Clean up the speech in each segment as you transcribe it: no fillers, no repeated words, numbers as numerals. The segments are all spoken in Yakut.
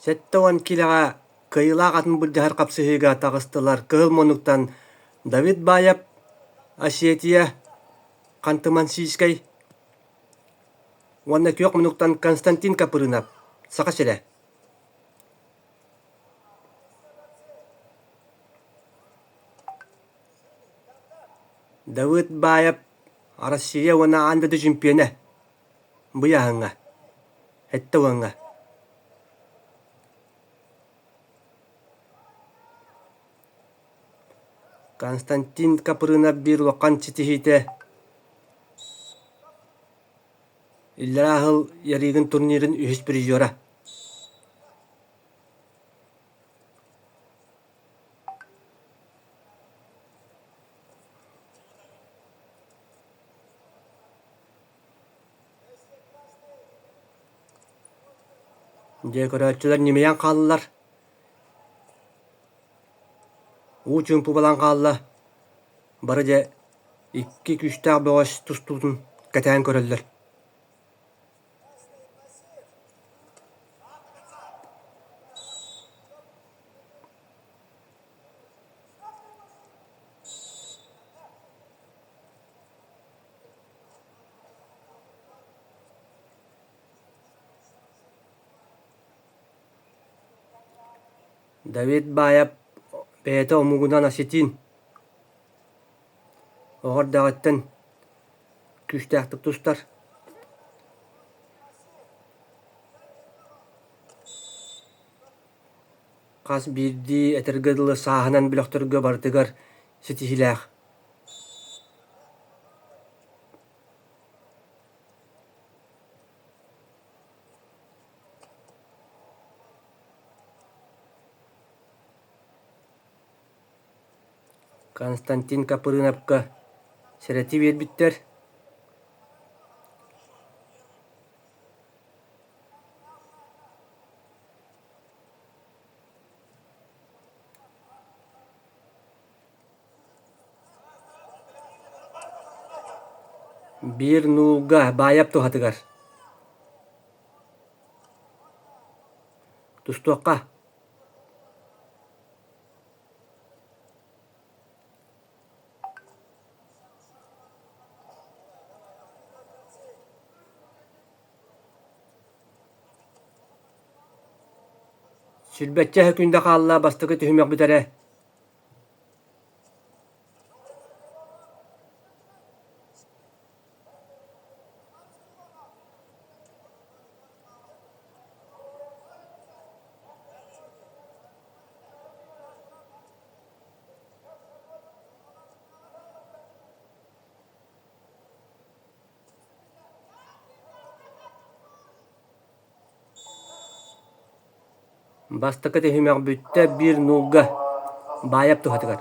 70 киилэҕэ кыайыылаах атын былдьаһар хапсыһыыга таҕыстылар кыһыл муннуктан Давид Баев, Осетия, Ханты-Мансийскай уонна күөх муннуктан Константин Капрынов, Саха сирэ. Давыд Баев Россия уонна аан дойду чемпиона бу ыйааһыҥҥа, 70-ҥа. Константин Капрынов биир улахан ситиһиитэ иллэрээ сыл Ярыгин турнирын үһүс призера. Дьэ көрөөччүлэр ньимийэн хааллылар. Уу чуумпу буолан хаалла. Бары дьэ икки күүстээх бөҕөс тустуутун кэтээн көрөллөр. Давид Баайап бэйэтэ омугунан осетин, оҕо эрдэҕиттэн күүстээхтик тустар. Хас биирдии этэргэ дылы сааһынан бөлөхтөргө барытыгар ситиһиилээх. Константин Капрыновка сэрэтии биэрбиттэр. Биир нуулга Баайап туһатыгар Тустуохха Сүүрбэччэ сөкүүндэ хаалла бастакы түһүмэх бүтэрэ. Бастакы түһүмэх бүттэ биир нуулга Баайап туһатыгар.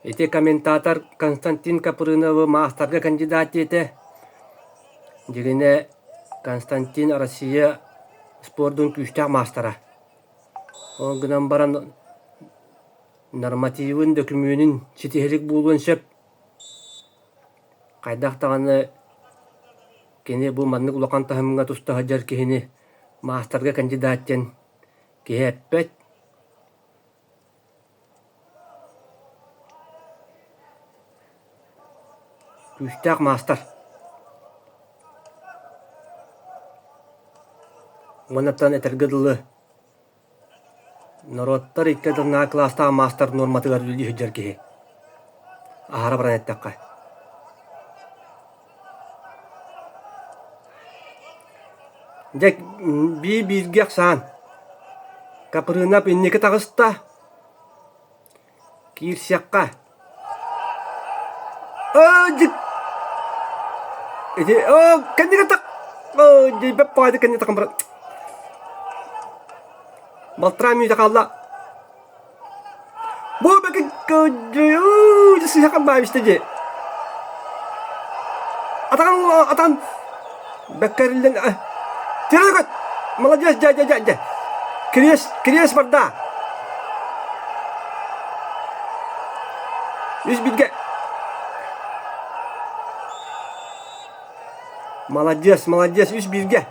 Ити комментатор Константин Капрыновы маастарга кандидат диэтэ. Дьиҥинэ Константин Россия спордун күүстээх маастара. Ол гынан баран нормативын, дөкүмүөнүн ситиһилик буолуон сөп. Хайдах даҕаны кини бу маннык улахан таһымҥа туста сылдьар киһини маастарга кандидат диэн киһи эппэт. Күүстээх маастар. Уоннаттан этэргэ дылы норуоттар икки ардыларынааҕы кылаастаах маастар нуорматыгар үлэлии сылдьар киһи. Аһара баран эттэххэ. Дьэ биир-бииргэ ахсаан. Капрынов инники таҕыста. Киирсиэххэ. Оо, дьик! Ити оо, кэннигэр так! Оо, дьийбэт баҕайытык кэннигэр тахсан баран. Балтараа мүнүүтэ хаалла. Бу бэки сыһахан баабиста дии. Атаҕын атаҕын бэккэриллэн тиэрэ көт! Молодец, дьэ дьэ дьэ дьэ. Кириэс, кириэс барда. Үс билгэ. Молодец, молодец, үс билгэ.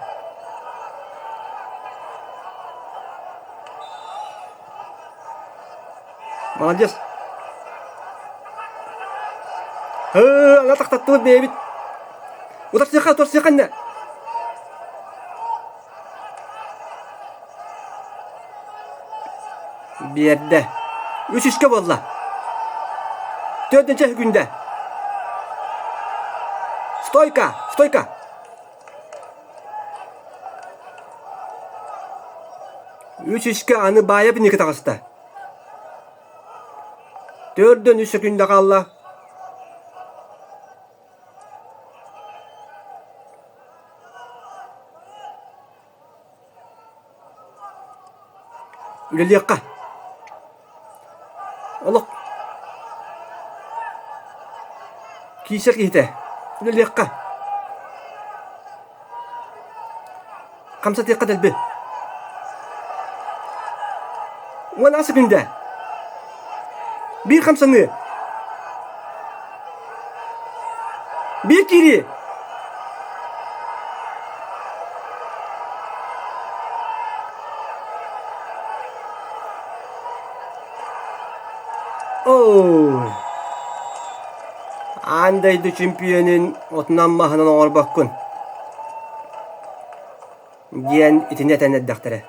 Молодец. Һыы, ана тахтаттыбыт бэйэбит. Утарсыахха, утарсыахха иннэ. Биэрдэ. Үс үскэ буолла. Төрдүнчэ күндэ. Стойка! Стойка! Үс үскэ аны баайа инники таҕыста. Төрдөн үс сөкүүндэ хаалла. Үлэлиэххэ. Олох киисэр киһитэ. Үлэлиэххэ. Хамсатыахха дэлби. Уон секүндэ. Биир хамсаныы. Биир киирии. Оо! Аан дойду чемпионун отунан-маһынан оҥорбоккун диэн итини этэн эрдэхтэрэ.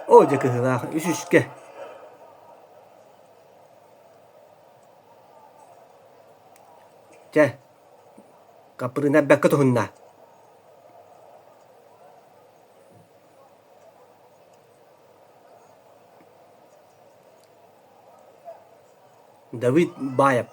Оо дьэ кыһыылаах үс үскэ Чэ, Капрына бэккэ туһунна. Давид Баев.